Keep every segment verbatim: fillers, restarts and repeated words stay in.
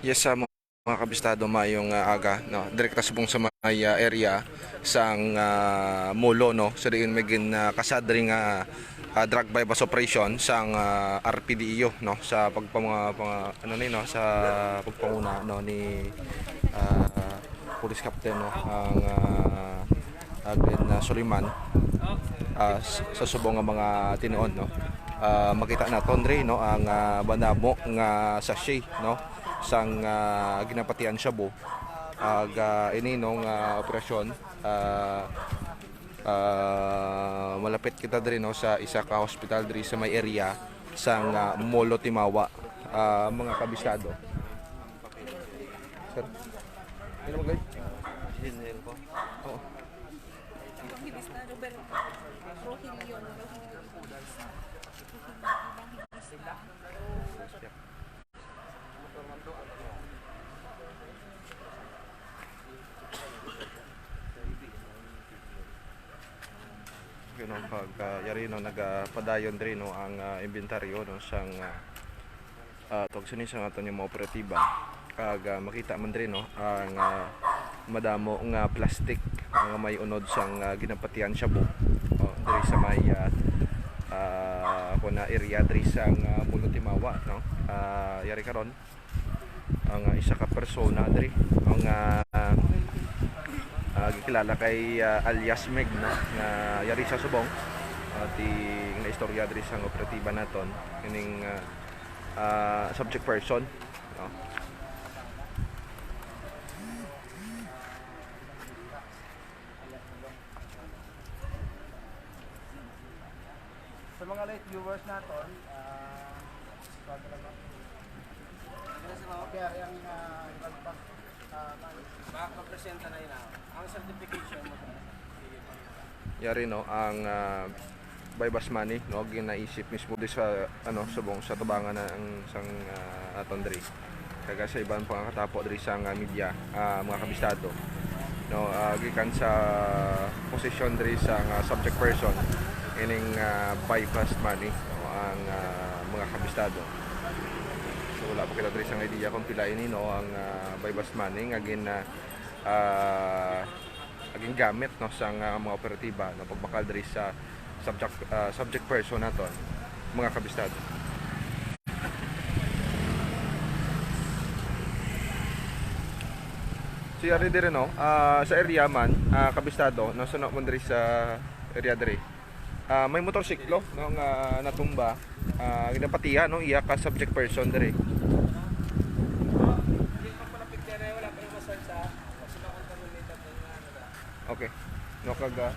Yes, sa mga kabistado, mayong, ah, aga, no? Direkta subong sa may, ah, area sang, ah, Molo, no? Sa diin may gin, ah, kasad diri nga, ah, drug buy-bust operation sang, ah, R P D E O, no? Sa pagpama-, pama-, ano ni, no? Sa pagpanguna, no, ni, ah, Police Captain, no? Ang, ah, Agen, ah, Suliman, ah, s-, sa subong nga mga tinuon, no? Ah, makita naton diri, no, ang, ah, madamo nga sachet, no, sang, ah, ginapatian shabu. Ag, ah, ini, no, nga operasyon, ah, ah, malapit kita diri, no, sa isa ka hospital diri sa may area sang, ah, Molo Timawa, ah, mga kabistado. Sir, ano mag-live? Oo. Evangelista Robert Rogelio, Rogelio Evangelista. Rogelio Evangelista. Yun, no, pag, ah, yari, no, nagapadayon diri, no, ang, ah, inventaryo, no, sang, ah, ah, tawag sini sa aton yung mga operatiba. Kag, ah, makita man diri, no, ang, ah, madamo nga plastic nga may unod sang, ah, ginapatian shabu, oh, diri sa may, ah, ah, ako na area diri sa, ah, Molo Timawa, no. Ah, yari karon ang, ah, isa ka persona diri, ang, ah, ah, gikilala kay, ah, alias Meg, no, nga yari sa subong, ah, ti nga istorya diri sa operatiba naton, ining, ah, ah, subject person, no? Sa mga late viewers naton, ah, okay, ang, ah, iban pa, ah, ma-, ma-, mapresenta na yun, ah, ang certification mo. Yari, no, ang, ah, buy-bust money, no, ginaisip mismo di sa, ano, subong sa tubangan na ang sang, ah, aton diri. Kag sa iban pa nga katapo diri sa nga media, ah, mga kabistado, no, ah, gikan sa posisyon diri sa nga subject person ining, ah, buy-bust money, no, ang, ah, mga kabistado. So, wala pa kita diri sa nga idea kung pila ini, no, ang, ah, buy-bust money nga gin, ah, ah, gingamit, no, sa nga mga operatiba, no, pagbakal diri sa subject, ah, subject person naton, mga kabistado. So, yari diri, no, ah, sa area man, ah, kabistado, no, suno man diri sa area diri. Ah, may motorsiklo, no, nga natumba. Ah, ginapatihan, no, iya ka subject person diri. Okay. No, kag, ah,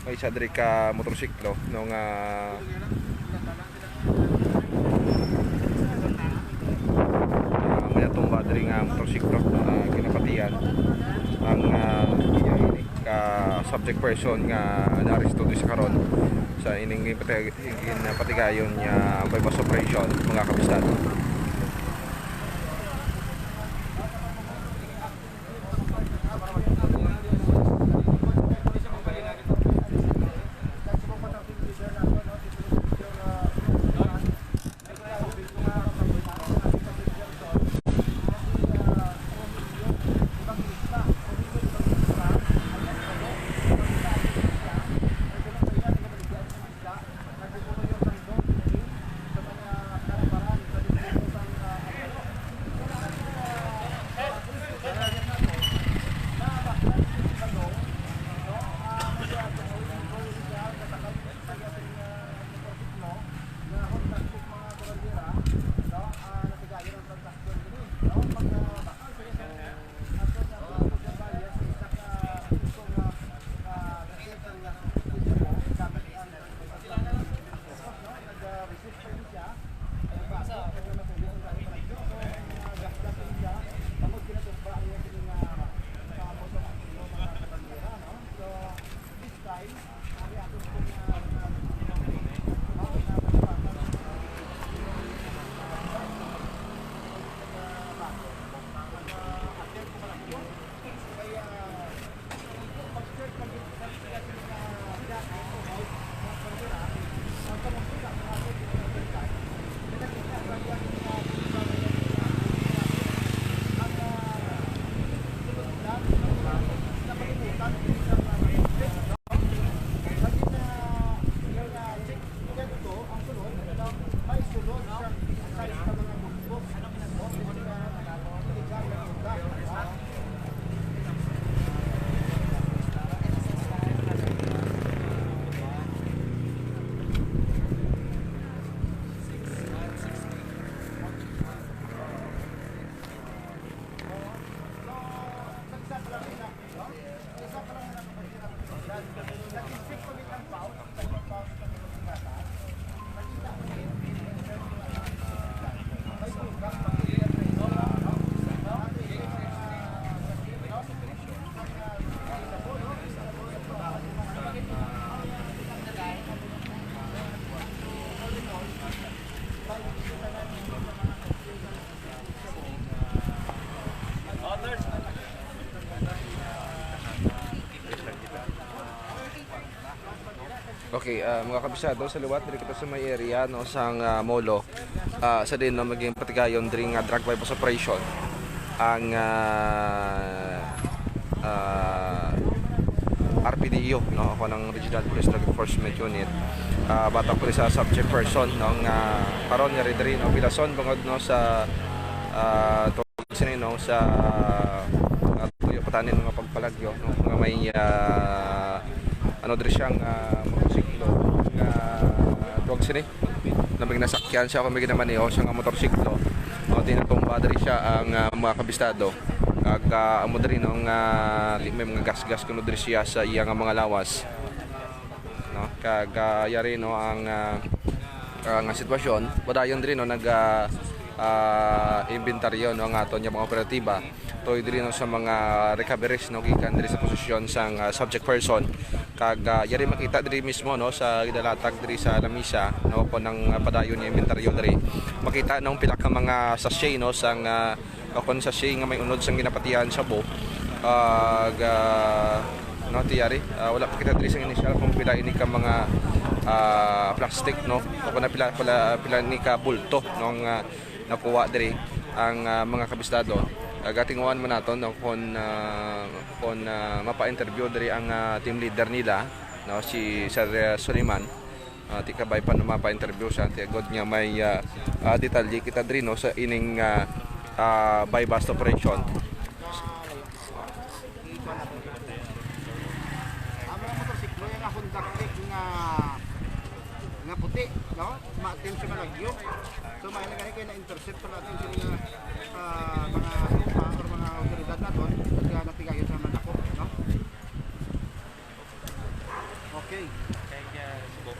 may isa diri ka motorsiklo, no, nga, ah, may natumba diri nga motorsiklo, no, ah, ginapatihan ang, ah, iya ini ka subject person nga naaresto diri sa karon sa ining ginapati-, ginapatigayon nga buy-bust operation, mga kabistado. Okay, ah, mga kabisado, sa liwat diri kita sa may area, no, sang, ah, Molo. Ah, sa din, no, maging patigayon diri nga drug buy-bust operation ang, ah, ah, R P D U, no, ako ng Regional Police Drug Enforcement Unit. Ah, batok diri sa subject person, no, nga karon yari diri, no, pilason bangod, no, sa, ah, sini, no, sa, ah, tuyo pa tanin nga pagpalagyo, no, nga may, ah, ano diri siya nga motorsiklo nga tuwag sini, na may nasakyan siya kung may ginamaniho siya nga motorsiklo, no, tinatumba diri siya ang, ah, mga kabistado. Kag, ah, amo diri, no, nga di may mga gasgas kuno diri siya sa iya nga mga lawas, no, kag, ah, yari, no, ang, ah, ah, nga sitwasyon. Padayon diri, no, nag, ah, ah, inventaryo, no, ang aton nga mga operatiba. Tuloy diri, no, sa mga recoveries, no, gikan diri sa posisyon sang, ah, subject person. Kag, ah, yari makita diri mismo, no, sa gidalatag diri sa lamisa, no, kon ang, ah, padayon nga inventaryo diri. Makita nung pila ka mga sachet, no, sang, ah, o kon sachet nga may unod sang ginapatihan shabu. Kag, ah, no, ti yari, ah, wala pa kita diri sang initial kung pila ini ka mga, ah, plastic, no, o kon pila, pila, pila ini ka bulto, no, nga nakuha diri ang, ah, mga kabistado. Agatinguan man naton, no, kon, ah, kon, ah, mapa-interview diri ang, ah, team leader nila, no, si Sir, ah, Suleiman. Ah, ti kabay pa na mapa-interview siya, ti agod nga may, ah, ah, detalye kita diri, no, sa ining, ah, ah, buy-bust operation. Ang mga motorsiklo, yung Honda Click nga, nga puti, no? Maatim sa malagyo. So, may na gani kayo na-intercept sa natin sa mga, ah, mga tropa or mga otoridad naton, pagka natigayon sa manakop, no? Okay. Kay, ah, subok.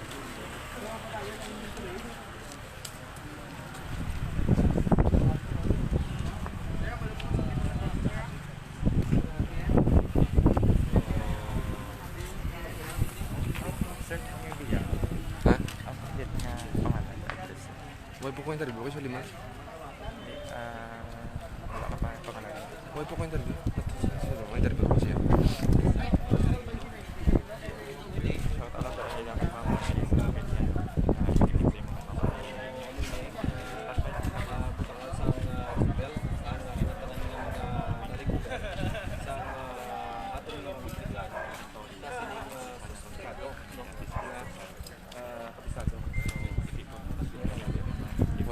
Sir, may biya. Ha? Ang update nga pangalan, address. Way pa ko interview kay Suliman. Ah, wala ka pa pangalan. Way pa ko interview. Sir, may interview ko siya. Shout out sa kanila kay Ma'am Melissa Peña. Ah, hindi ko yung mga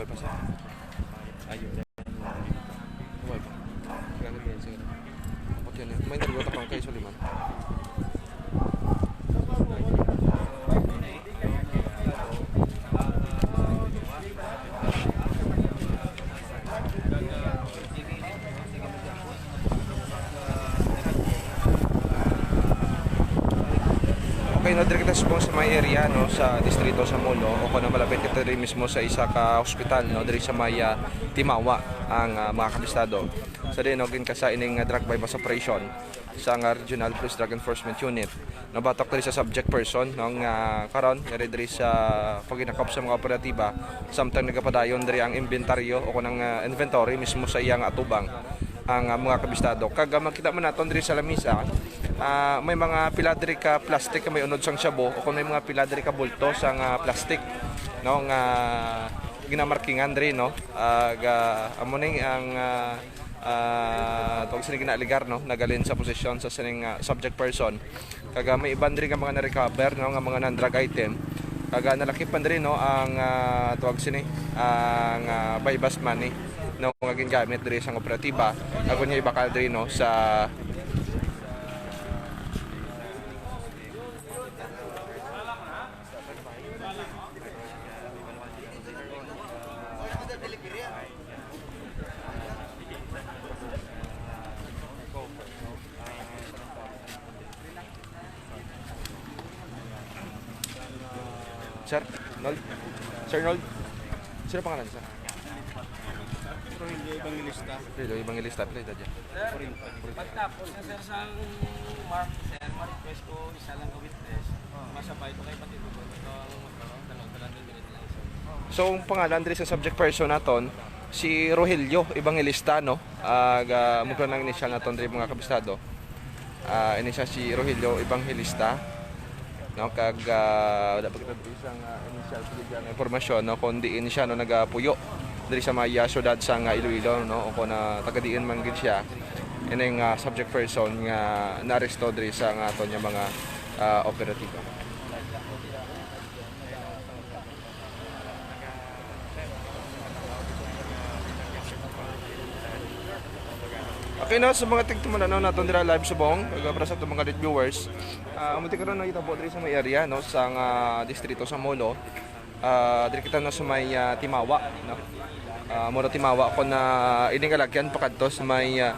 Okay pa siya. Ayun. Okay pa. Sige, sige, sige. Okay na. May interview ka pang kay Suliman. Okay, no, diri kita subong sa may area, no, sa distrito sa Molo, o kung malapit kita diri mismo sa isa ka hospital, no, diri sa may, ah, Timawa ang, ah, mga kabistado. Sa din, no, ginkasa ining, ah, drug buy-bust operation sa nga Regional Police Drug Enforcement Unit. Nabatok diri sa subject person, no, nga karon yari diri sa paghinakop sa mga operatiba, samtang nagapadayon diri ang inventaryo o kung ang, ah, inventory mismo sa iya nga atubang ang, ah, mga kabistado. Kag, ah, makita man naton diri sa lamisa, ah, may mga pila diri ka plastic nga may unod sang shabu o kung may mga pila diri ka bulto sang, ah, plastic, no, nga ginamarkingan diri, no. Ah, ga, amo ni ang, ah, ah, tawag sini ginaaligar, no, nagalin sa posisyon sa sining, ah, subject person. Kag, ah, may iban diri nga mga na-recover, no, nga mga non-drug item. Kag, ah, nalakip man diri, no, ang, ah, tawag sini, ang, ah, buy-bust money, no, nga gingamit diri sa operatiba. Kag unya ibakal diri, no, sa Sir Nold? Sir Nold? Sino pangalan, sir? Rogelio Evangelista. Rogelio Evangelista, pila edad niya? Forty. Pagtapos na, sir, sang mark, sir, ma-request ko isa lang ka witness. Masabay ko kay pati ko ito ang magkaroon, dalawa-dalawa din ganito lang, sir. So, ang pangalan diri sa subject person naton, si Rogelio Evangelista, no? Ah, ga, mukha ng initial naton diri, mga kabistado. Ah, ini siya si Rogelio Evangelista. no? Kag, ah, wala pa kita diri sa nga initial sa nga impormasyon, no, kung diin siya, no, nagapuyo diri sa may, ah, syudad sa nga Iloilo, no, o kung, ah, taga diin man gid siya. Ining, ah, subject person nga naaresto diri sa nga aton nga mga, ah, operatiba. Okay, no, sa mga tigtumalan naton dira live subong, kag para sa aton mga lit viewers, ah, amo ti karon nahitabo diri sa may area, no, sa nga distrito sa Molo. Ah, diri kita na sa may, ah, Timawa, no. Ah, Molo Timawa, kon na ining alagyan pakadto sa may, ah,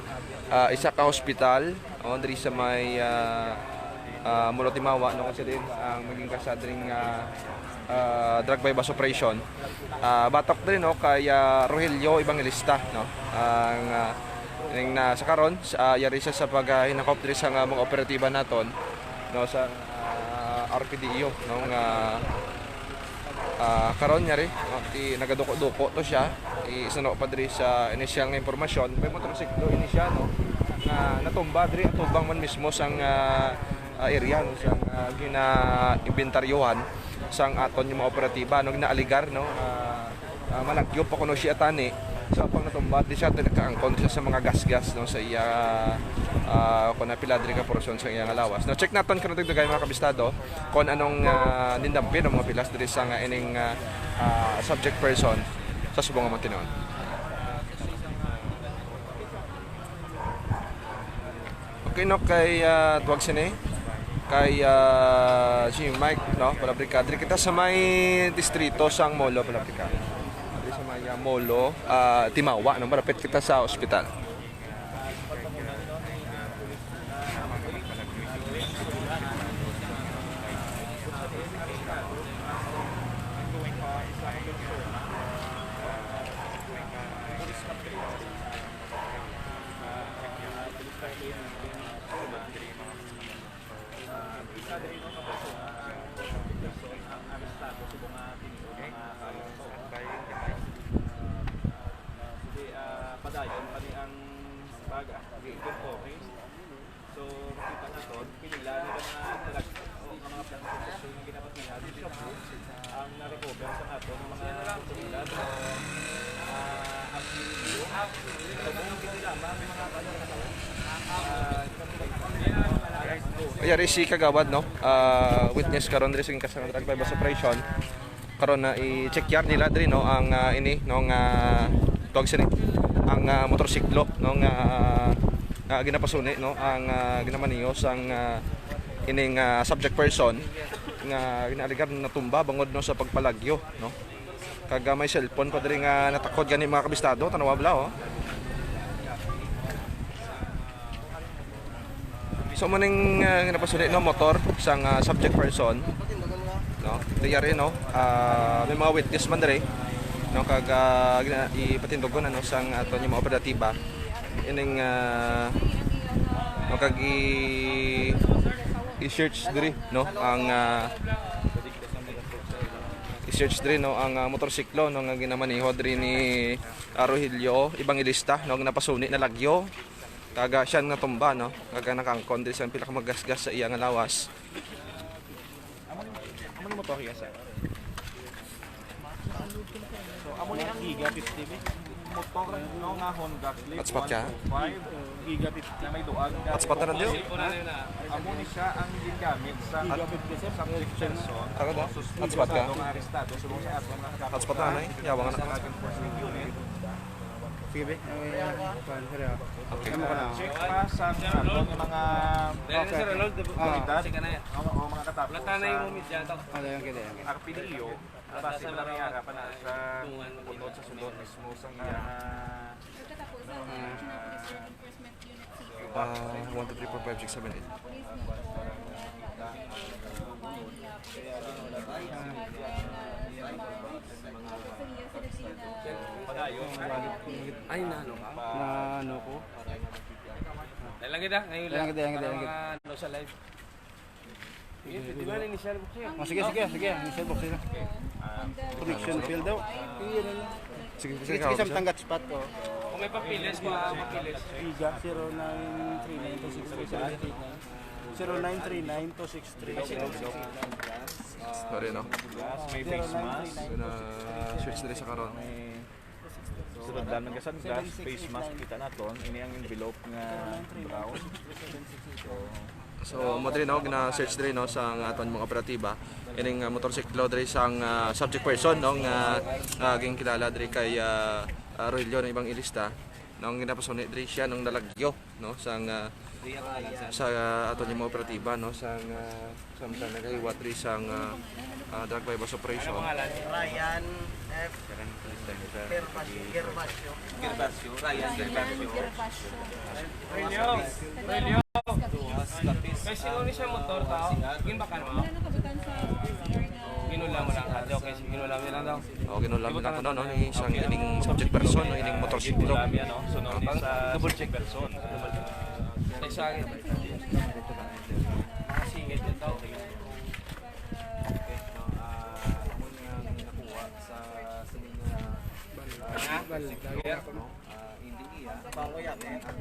ah, isa ka hospital, oh, diri sa may, ah, ah, Molo Timawa, no, kasi din ang maging kasadring, ah, ah, drug buy-bust operation. Ah, batok diri, no, kay, ah, Rogelio Evangelista, no, ang, ah, ning na sa karon, sa, ah, yari siya sa paghinakop diri sa nga mga operatiba naton, no, sa, ah, R P D E O, no, nga, ah, karon yari, no, ti nagaduko-duko to siya. Isuno pa diri sa inisyal nga impormasyon, may motorsiklo ini siya, no, nga natumba diri atubang man mismo sang, ah, ah, area, no, sang, ah, gina-imbentaryohan sang aton nga mga operatiba, no, ginaaligar, no, ah, ah, malagyo pa kuno siya tani sa pang natumba di siya nakaangkon siya sa mga gasgas, no, sa iya, ah, kung napila diri ka porsyon sa iya nga lawas. Na-check naton karon dugay, mga kabistado, kung anong, ah, nindampi ng mga pilas diri sa nga ining, ah, ah, subject person sa subong nga mga tinuon. Okay, no, kay, ah, tuwag sini, kay, ah, si Mike, no, Palabrika. Diri kita sa may distrito sang Molo, Palabrika. Diri sa may, ah, Molo, ah, Timawa, no, malapit kita sa ospital. Isa diri, no, ka persona ang, ang arestado subong nga tinuod nga, ah, sige, ah, padayon pa ni ang baga, di inventory. So, makita naton, pinila ni nga mga talag-, o nga mga transaksyon nga ginapatihan sa shabu ang na-recover sa aton nga mga otoridad. Ah, ang, ang, ang, ang, ang, ang, ang, Yari si Kagawad, no? Ah, witness karon diri sa ginkasang drug buy-bust operation. Karon na i-check yard nila diri, no, ang, ah, ini, no, nga tuwag sini, ang, ah, motorsiklo, no, nga, ah, ginapasuni, no, ang, ah, ginamaneho sang, ah, ining, ah, subject person nga ginaaligar natumba bangod, no, sa pagpalagyo, no. Kag, ah, may cellphone pa diri nga natakod gani, mga kabistado, tanawa bala, oh. So, maning, ah, ginapasuli, no, motor sang, ah, subject person, no? Diyari, no? Ah, may mga witness man diri, no? Kag, ah, gina-, ipatindugon, ano, sang aton yung mga operatiba. Ining, ah, no, kag i-, i-search diri, no? Ang, ah, i-search diri, no, ang, ah, motorsiklo, no, nga ginamaneho diri ni, ah, Rogelio Evangelista, no, nga napasuni na lagyo. Kaga siya natumba, no? Kaga nakaangkon diri sa pila ka magasgas sa iya nga lawas. Amo ni, amo ni motor iya, sir. So, amo ni ang Giga fifty, be. Motor, no, nga Honda Click Hotspot ka? One two five, Giga fifty, may duag ka. Hotspot na lang, Dio. Amo ni siya ang ginagamit sa Hot-, subject person. Ano na? Hotspot ka? Nga arestado sa mga aton nga Hotspot na, ano eh? Yawa nga na. Sa drug enforcement unit. Sige, be. Ay, kuwan, sorry, ah. Okay. Ano ko na? Check pa sa aton nga mga Dali na, Sir Ronald. Ah. Otoridad. Check ka na yan. Oo, oo, mga katapos Wala tayo na sa yung media, to. Ah, yan, kita, yan, kita. R P D E O, base na may ara pa na sa Kung ano, putol sa sundot mismo sa iya. Ah, one, two, three, four, five, six, seven, eight. Ay, na ano ka? Na ano ko? Dahil lang kita, ngayon Dahil lang lang. kita, dahil lang Para kita, dahil lang mga kita. ano sa live. Sige, pwede ba na initial box yun? Oh, sige, sige, sige. Initial box yun. Connection failed daw. Sige, sige, sige, sige, sige, samtang hotspot ko. Kung may papilis, pa papilis. Giga, zero nine three nine two six three seven eight nine. Zero nine three nine two six three. Sorry, no? May face mask. Yun na, search diri sa karon. May sulod lang ng sunglasses, face mask, kita naton. Ini ang envelope nga brown. So, mo diri, no, gina-search diri, no, sa ang aton mga operatiba. Ining, ah, motorsiklo diri sang, ah, subject person, no, nga, ah, ginkilala diri kay, ah, ah, Rogelio Evangelista, no, ang ginapasuni diri siya nang nalagyo, no, sang, ah, sa aton yung mga operatiba, no, sang, ah, samtang nagahiwat diri sang, ah, ah, drug buy-bust operation. Ryan F. Gervasio. Gervasio. Gervasio. Ryan Gervasio. Relio. Relio. Kay sino ni siya motor tao? Ginbakan mo? Ginulam mo lang. Ate, okay, sige, ginulam niya lang daw. O, ginulam lang kuno, no, ni isang ining subject person, no, ining motorsiklo. Ginulam niya, no? So, no, ni sa double check person. Sa isa, nakasingit yung tao. Okay, no, ah, amo niya ang nakuha sa sining, ah, ah, no? Ah, hindi iya ang,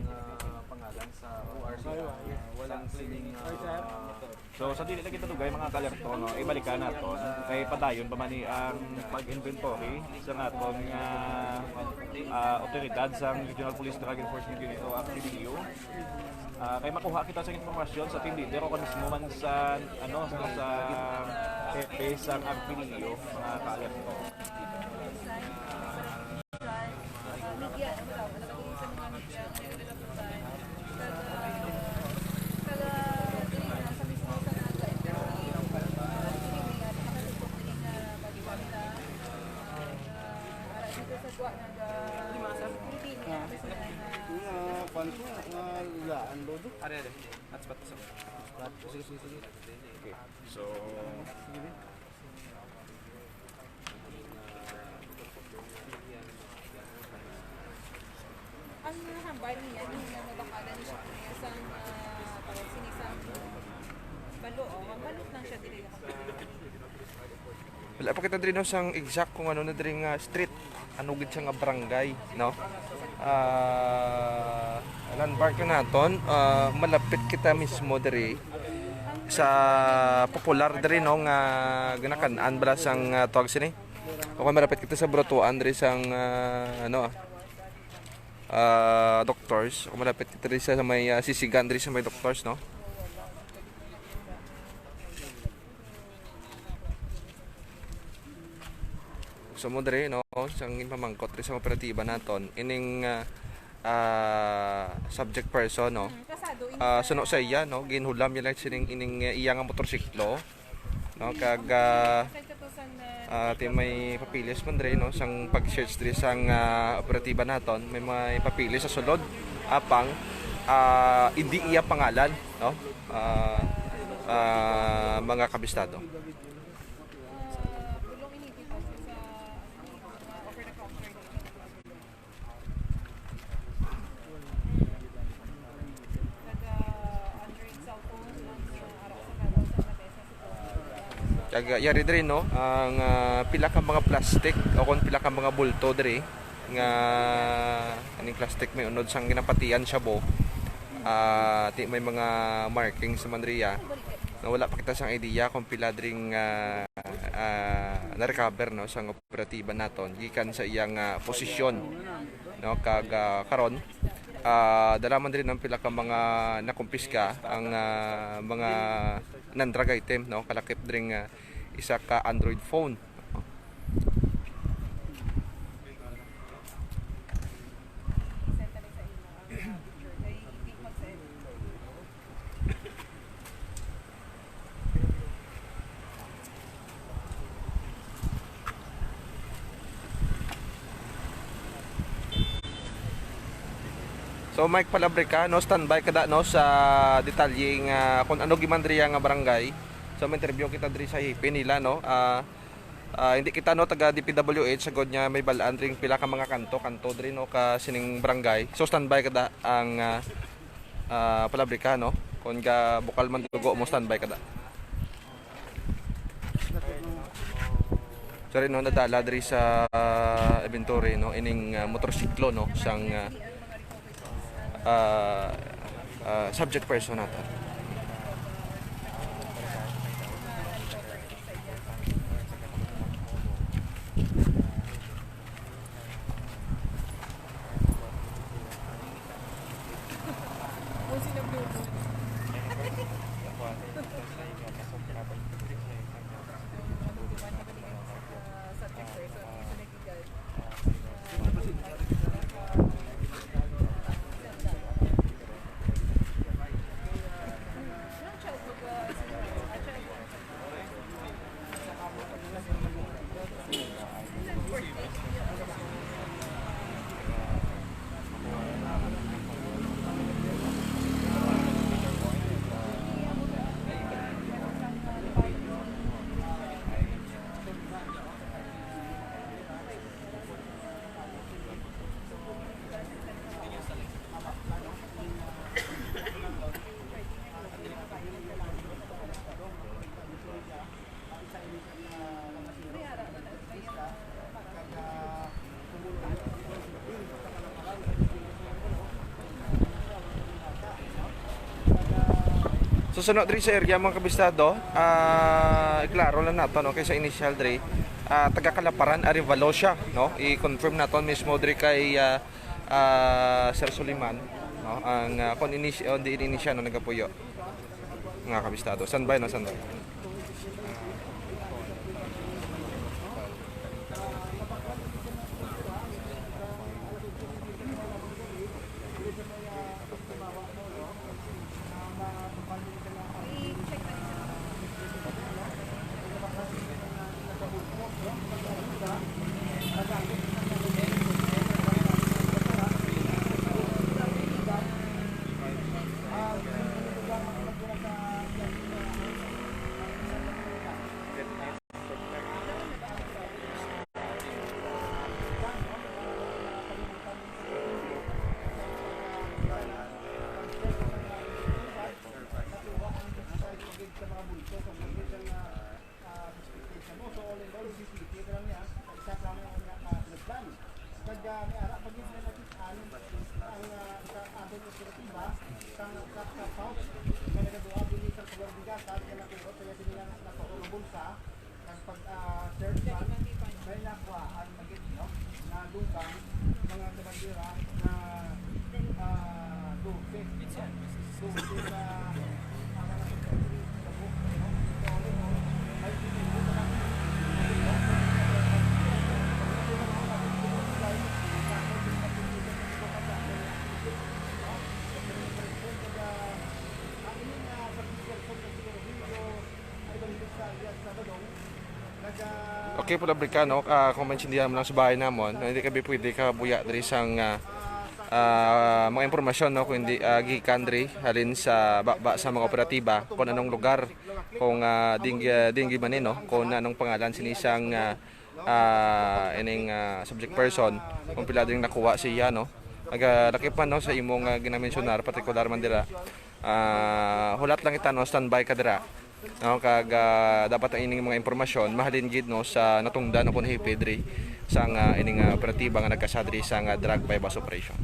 ah, pangalan sa O R C. Ah, walang sining, ah, So, sa dili na kita dugay, mga ka-alerto, no, ibalikan naton. Kay padayon pa man ni ang pag-inventory sa naton nga, ah, otoridad sa Regional Police Drug Enforcement Unit o R P D U. Ah, kay makuha kita sa informasyon sa team leader o kung mismo man sa, ano, sa, sa hepe sa R P D U, mga ka-alerto. Nga, kwan ko, nga, laan, Lodo. Are, are. Hotspot sa. Hotspot. Sige, sige, sige. Okay. So, Ang hambal niya, ang nga mabakala ni siya niya sa, ah, tawag sini sa balo, oh, ang balot lang siya diri. Wala pa kita diri, no, sang exact kung ano na diri nga street, ano gid siya nga barangay, no? Ah, landmark na naton, ah, malapit kita mismo diri sa popular diri, no, nga ginakan-an bala sang, ah, tawag sini. O kung malapit kita sa Burutuan diri sang, ah, ano, ah, Doctors. O kung malapit kita diri sa, sa may, ah, Sisigan diri sa may Doctors, no? So mo diri, no, sang ginpamangkot diri sa operatiba naton, ining, ah, ah, subject person, no? Mm, kasado, ah, suno sa iya, no, ginhulam niya lang sining ining, ah, iya nga motorsiklo, no, kag, ah, ah, ti may papeles man diri, no, sang pag-search diri sang, ah, operatiba naton, may may papeles sa sulod, apang, ah, hindi iya pangalan, no, ah, ah, mga kabistado. Kag, ah, yari diri, no, ang, ah, pila ka mga plastic o kon pila ka mga bulto diri nga aning plastic may unod sang ginapatian shabu. Ah, ti may mga markings man diri, ah, nga wala pa kita sang idea kung pila diri nga, ah, na-recover, no, sang operatiba naton gikan sa iyang, ah, posisyon, no, kag, ah, karon, ah, dala man diri ang pila ka mga nakumpiska ang, ah, mga non-drug item, no, kalakip diri nga isa ka Android phone. So, Mike Palabrica, no, standby kada, no, sa detalye nga kung ano gimandriya nga barangay. So, may interview kita diri sa hepe nila, no. Ah, ah, hindi kita, no, taga D P W H, sagod niya may balaan ring pila ka mga kanto, kanto diri, no, ka sining barangay. So, standby kada ang, ah, ah, Palabrica, no. Kung ga bukal man dugo mo, standby kada. Sorry, no, nadala diri sa, ah, inventory, no, ining, ah, motorsiklo, no, sang, ah, ah, ah, subject person nato. So, no, diri sa area, mga kabistado, ah, iklaro lang nato, no, kay sa initial diri, ah, taga Kalaparan, Arevalo siya, no? I-confirm naton mismo diri kay, ah, ah, Sir Suliman, no? Ang, ah, kung inis-, oh, diin ini siya, no, nagapuyo. Mga kabistado. Standby, no? Standby. Kag, ah, may ara pa gid nga nakit-an ang, ah, sa aton operatiba, sa, sa, sa pouch nga nagaduha dinhi sa Color Bigas, sa aton nga nakuha, kaya sila na, nakaurubon sa, kag pag, ah, search man, may nakuhaan man gid, no, na dugang mga kabandera na, ah, dose. Okay, Pulabrica, no? Ah, kung maintindihan mo lang sa bahay namon, no, hindi kami pwede kabuya diri sang, ah, ah, mga impormasyon, no, kung hindi, ah, gikan diri, halin sa baba sa mga operatiba, kung anong lugar, kung, ah, ding, ah, ding man, no, kung anong pangalan sini sang, ah, ah, ining, ah, subject person, kung pila ding nakuha siya, no. Nagalakip man, no, sa imong, ah, ginamensionar, partikular man dira. Ah, hulat lang kita, no, standby ka dira. No, kag, ah, dapat ang ining mga impormasyon mahalin gid, no, sa natungdan o kon hepe diri sang, ah, ining, ah, operatiba nga nagkasa diri sang, ah, drug buy-bust operation.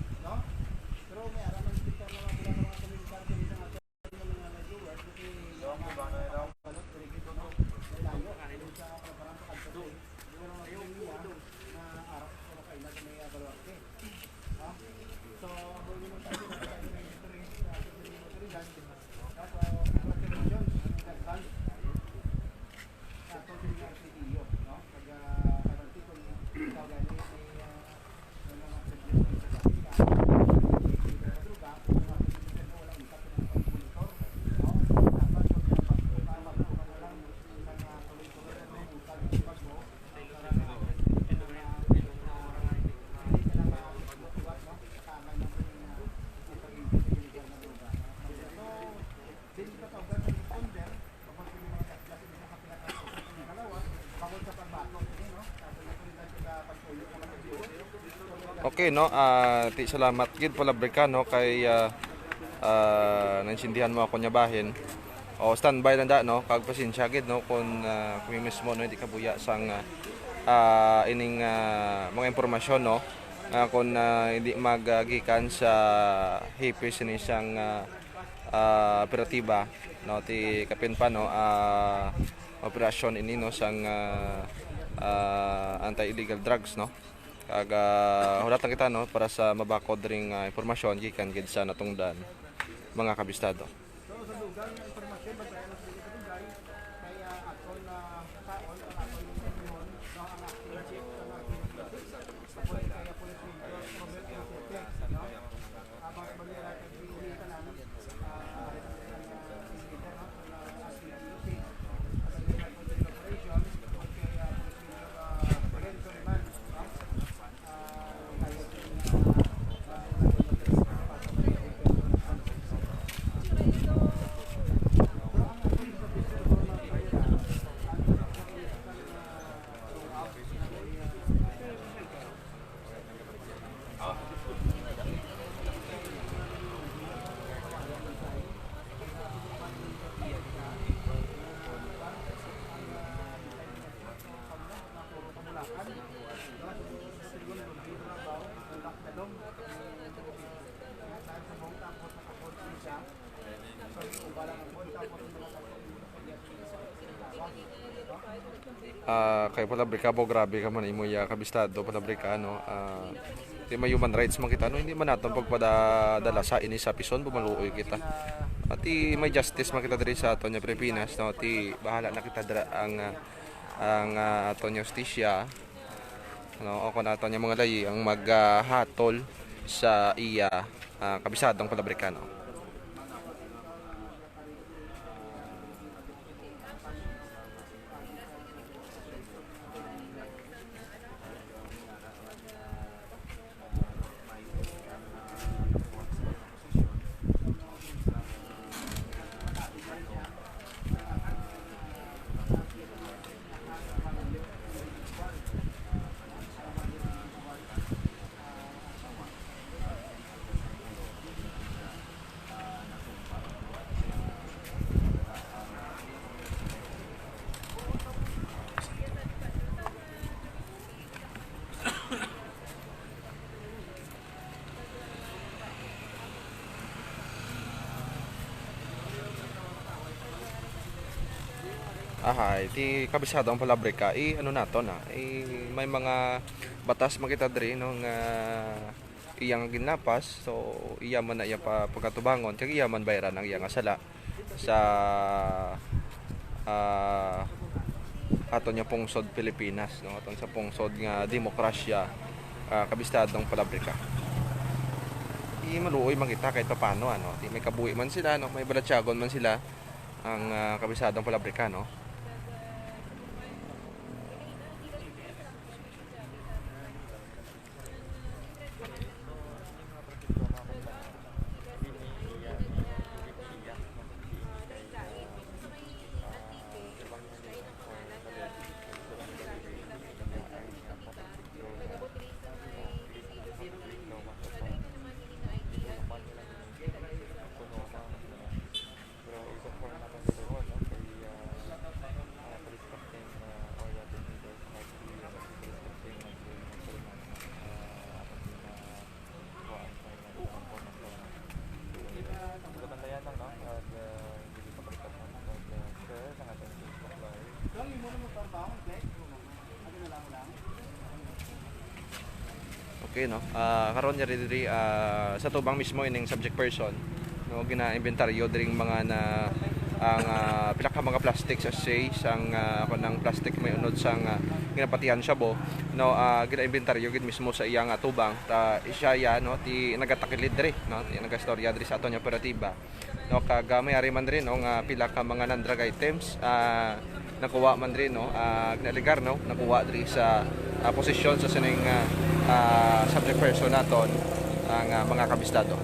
Okay, no? Ah, ti salamat gid, Pulabrica, no, kay, ah, ah, naintindihan mo ako niya bahin. O, standby lang da, no? Kag pasensya gid, no, kung, ah, kami mismo, no, hindi kabuya sang, ah, ah, ining, ah, mga impormasyon, no, nga kung, ah, hindi magikan sa hepe sini sang, ah, ah, operatiba, no, ti kapin pa, no, ah, operasyon ini, no, sang, ah, ah, anti-illegal drugs, no. Kag, ah, hulat lang kita, no, para sa mabakod ring, ah, impormasyon gikan gid sa natungdan, mga kabistado. Ah, kay Palabrika, bo, grabe ka man imo ya kabistado, Palabrika, no? Ah, ti may human rights man kita, no? Hindi man naton pagpadala sa ini sa pison, bumaluoy kita. At ti may justice man kita diri sa aton nga Pilipinas, no? Ti bahala na kita dira ang, ah, ang, ah, aton nga hustisya, no? O kung aton nga mga layi ang maghatol sa iya, ah, kabisadong Palabrika, no? Ahay, ti kabisado ang Palabrika, i-ano naton, ah, i-, may mga batas man kita diri, no, nga iya nga ginlapas, so iya man na iya pa-, pagatubangon, kag iya man bayran ang iya nga sala sa, ah, aton nga pungsod Pilipinas, no? Aton sa pungsod nga demokrasya, ah, kabistadong Palabrika. Di maluoy man kita kahit papano, ano? Di may kabuhi man sila, no? May balatyagon man sila ang, ah, kabistadong Palabrika, no? Okay, no? Ah, karon yari diri, ah, sa tubang mismo ining subject person, no, ginaimbentaryo diri ang mga na, ang, ah, pila ka mga plastic sachets, ang, ah, kanang plastic may unod sang, ah, ginapatihan shabu, no, ah, ginaimbentaryo gid mismo sa iyang, ah, tubang. Ta, siya ya, no, ti nagatakilid diri, no, ti nagastorya diri sa aton nga operatiba. No, kag, ah, may ari man diri, no, nga pila ka mga non-drug items, ah, nakuha man diri, no, ah, ginaalegar, no, nakuha diri sa, ah, posesyon sa sining, ah, ah, subject person naton ang, ah, mga kabistado.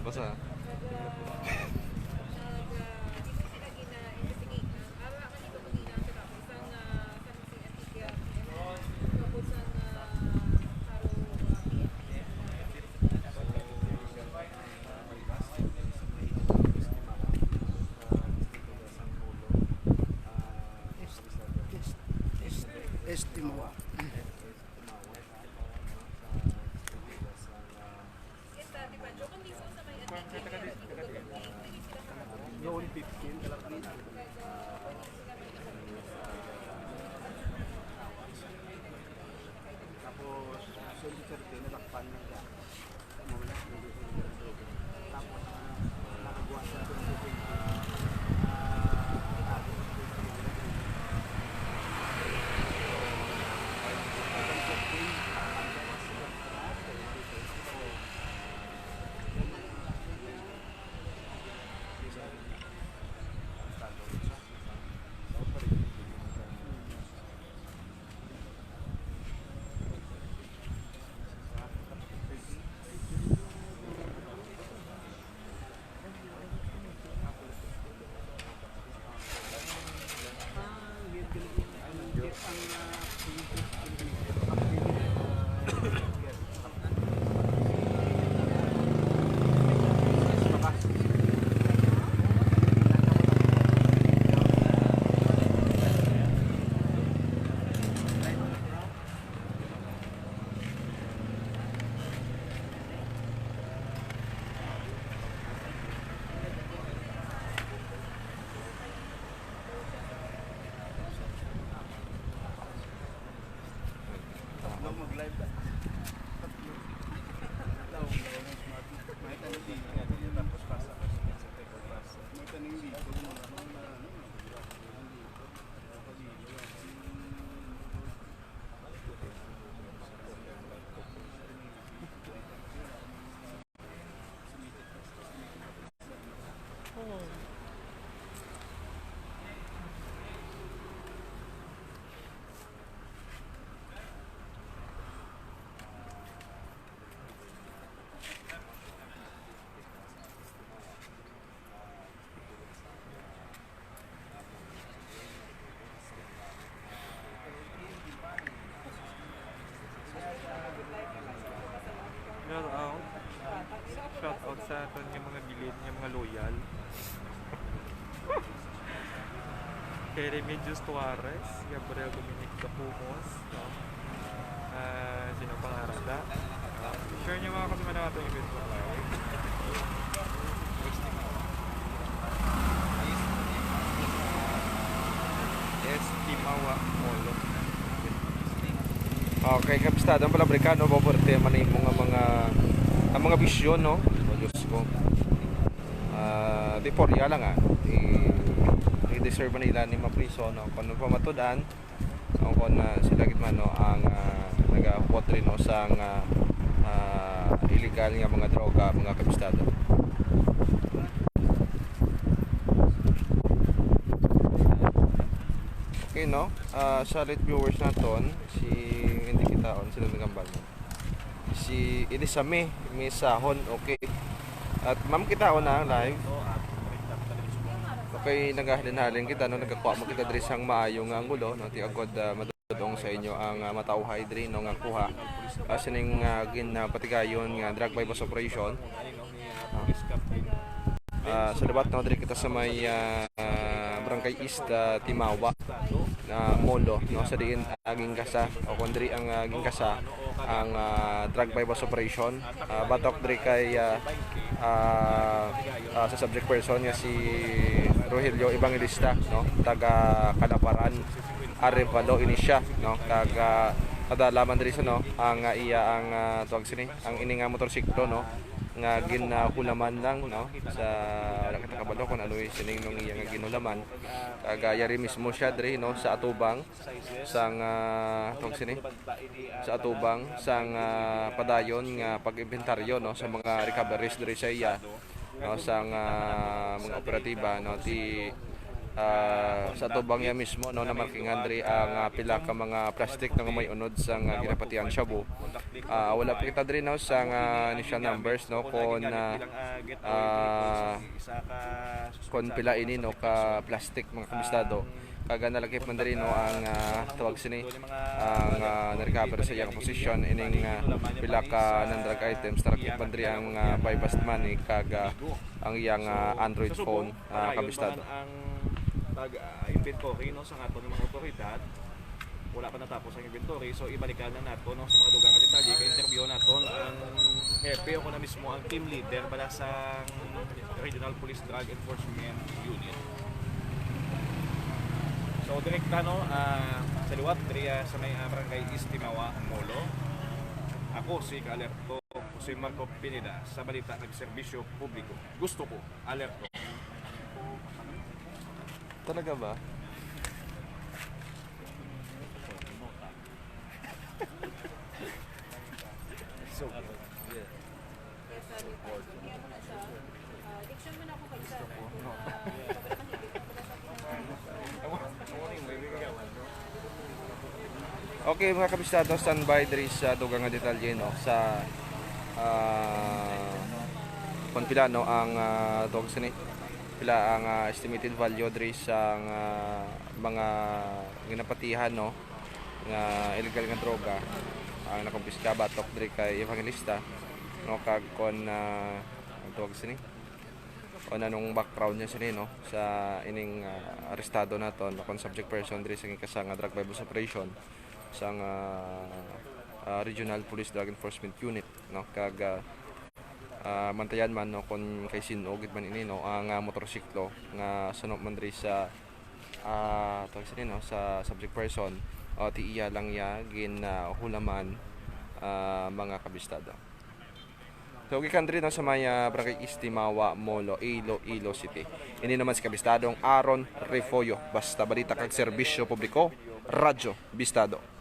Basa. Est-, est-, Estimawa. Noon fifteen, kalapit. Tapos, twenty thirteen, natakpan na siya. Mawala, hindi ko nagkaroon. Tapos, ah, nakakuha siya twenty twenty. Ah, ah, twenty twenty. Shout out. Shout out sa aton nga mga bilin, nga mga loyal. Kay Remedios Tuarez, Gabriel Dominic Dapumos, no? Ah, sino pang arada? Share niyo, mga kasama, natin yung Facebook Live. Estimawa Molo. Okay, kabistado ang palabrika, no? Mabuerte man imo nga mga, ang mga bisyon, no? O, Diyos ko. Ah, di porya lang, ah. I, i-deserve man nila ni mapriso, no? Kung ano pa matudan, o kung, ah, sila gid man, no, ang, ah, nagahupot rin, no, sang, ah, ah, illegal nga mga droga, mga kabistado. Okay, no? Ah, sa late viewers naton, si, hindi kitaon, sila nagambal mo. Si Elisame Misahon, okay. At ma'am, kitaon na ang live. Okay, nagahalin-halin kita, no? Nagakuha mo kita diri sang maayo nga anggulo, no? Ti agod, ah, madudong sa inyo ang, ah, matauhay diri, no, nga kuha, ah, sining, ah, gin, ah, patigayon nga drug buy-bust operation. Ah, sa liwat, no, diri kita sa may, ah, ah, Barangay East, ah, Timawa, ah, Molo, no, sa diin, ah, gingkasa, o kung diri ang, ah, gingkasa ang, ah, drug buy-bust operation. Ah, batok diri kay, ah, ah, ah, sa subject person nga si Rogelio Evangelista, no, taga Calaparan, Arevalo ini siya, no, kag, ah, nadala man diri sa, no, ang, ah, iya ang, ah, tawag sini, ang ini nga motorsiklo, no, nga ginhulaman lang, no, sa wala kita kabalo kung ano yung sining nung iya nga ginhulaman. Kag, ah, yari mismo siya diri, no, sa atubang sang, ah, tawag sini, sa atubang sang, ah, padayon nga pag-inventaryo, no, sa mga recoveries diri sa iya, no, sang, ah, mga operatiba, no, ti, ah, sa atubang niya mismo, no, namarkingan diri ang, ah, pila ka mga plastic, no, nga may unod sang, ah, ginapatian shabu. Ah, wala pa kita diri, no, sang, ah, initial numbers, no, kung, ah, ah, kung pila ini, no, ka plastic, mga kabistado. Kag, ah, nalakip man diri, no, ang, ah, tawag sini, ang, ah, na-recover sa iyang posisyon ining, ah, pila ka non-drug items. Nalakip man diri ang, ah, buy-bust money kag, ah, ang iyang, ah, Android phone, ah, kabistado. Ang pag, ah, inventory, no, sa aton nga mga otoridad, wala pa natapos ang inventory, so ibalikan na nato, no, sa mga dugang nga detalye, kay interview nato ang hepe o kung na mismo ang team leader para sa Regional Police Drug Enforcement Unit. So, direkta, no, ah, sa liwat, diri, ah, sa may, ah, Barangay East Timawa, Molo. Ako si Kaalerto Jose Marco Pineda sa balita kag serbisyo publiko. Gusto ko, alerto. Talaga ba? So, okay, mga kabistado, standby diri sa dugang nga detalye, no, sa, ah, kung pila, no, ang, ah, tawag sini, pila ang, ah, estimated value diri sa, ah, mga ginapatihan, no, nga illegal nga droga ang nakumpiska batok diri kay Evangelista, no, kag kon, ah, ang tawag sini, o nanong background niya sini, no, sa ining, ah, arestado naton, no, kon subject person diri sa gingkasa nga drug buy-bust operation sa, ah, ah, Regional Police Drug Enforcement Unit, no, kag, ah, ah, mantayan man, no, kung kay sin-o gid man ini, no, ang, ah, motorsiklo nga suno man diri sa, ah, tawag sini, no, sa subject person, o ti iya lang iya gin, ah, hulaman, ah, mga kabistado. So, gikan diri na sa may, ah, Barangay Istimawa, Molo, Iloilo City. Ini naman si kabistadong Aaron Refollo. Basta balita kag serbisyo publiko, Radyo Bistado.